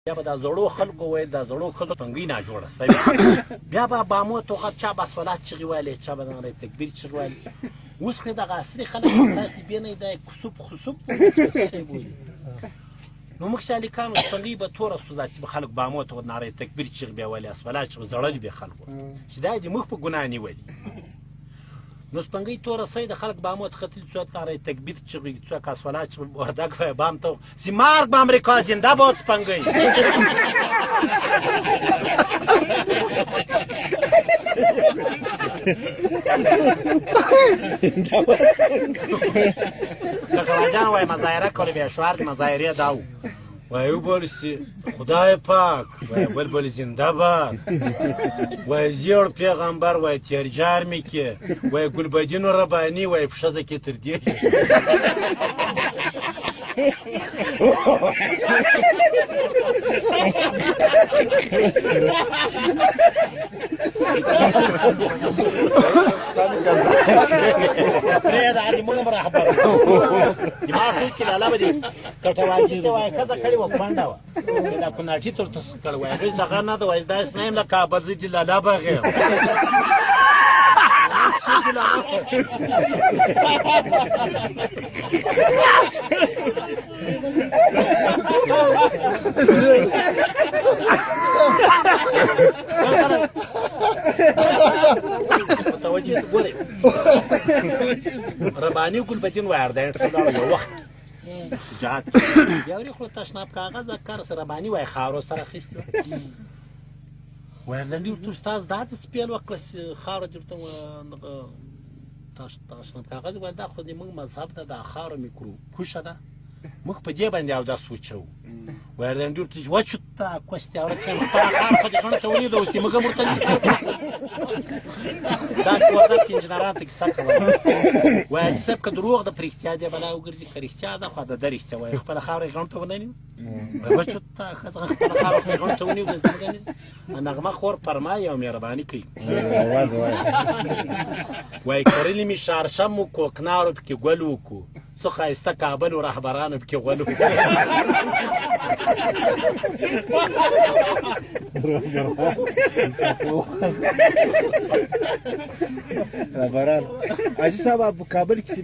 بیا به دا زړو خلکو ویل، دا زړو خلکو سپنګۍ نه جوړه سوې. بیا به بامو ته چا به صلات چغې ویلې، چا به ناره تکبیر چغې ویلې. اوس خو دغه عصري خلک داسې بیا نه دی کسوب خسوب بولي. نو موږ شالیکانو سپنګۍ به توره سوزا چې به خلک بامو ته ناره تکبیر چغې بیا ویلې، صلات چغې زړل به خلکو چې دا دې موږ په ګناه نیولي. نو سپنګۍ توره سوې د خلک بامو ته ختلي، څوک ناره تکبیر چغې، څوک صلات چغې، وردګ به بام ته چې مرګ به امریکا زنده باد سپنګۍ. کاکا وای مظاهره کوله، بیا شعار د مظاهرې دا و، وای وبول چې خدای پاک، وای بل بل زنده باد، وای زیړ پیغمبر، وای تیرجار مې کې، وای ګلبدین رباني، وای په ښځه کې تر دې. پرېږده دې موږ هم راخبرو. د ما څوک چې لالا به دې کټواجي ته وایي ښځه کړې وه، کونډه وه، دا کوناټي تر ته کړی وایي، هغې دغه نه ده، وایي داسې نه یم له کابل، زه دې لالا بغیر. متوجه ګورې رباني ګلبدین وایي اردن یو وخت جهاد بیا ورې خو تشناب کاغذ کار سره رباني وایي خاورو سره اخیسته. وایي لنډي ورته استاد دا د سپیل وکړه چې خاوره دې ورته دغه تشناب کاغذ وایي دا خو دې موږ مذهب ده، دا خاوره میکرو کوشه ده، موږ په دې باندې اودس وچوو. وایي لنډي ورته چې وچو ته کوستې اوړه چې خپله خاوره خو دې غڼو ته ونیده، اوس دې موږ هم ورته دا چې ورته کې انجینران ته کیسه کوله. وایي چې صاحب که دروغ ده په رښتیا دې بلا وګرځي، که رښتیا ده خو د ده رښتیا. وایي خپله خاوره یې غڼو ته ونه نیو، وایي وچو ته ښځه خپله خاوره خو یې غڼو ته ونیو، د زموږ نه نغمه خور فرمایي او مهرباني کوي. وایي کرلي مې شارشم و کوکنارو پکې ګل وکړو، څه ښایسته کابل و رهبرانو پکې غول وکړو. رهبران حاجي صاحب په کابل کې.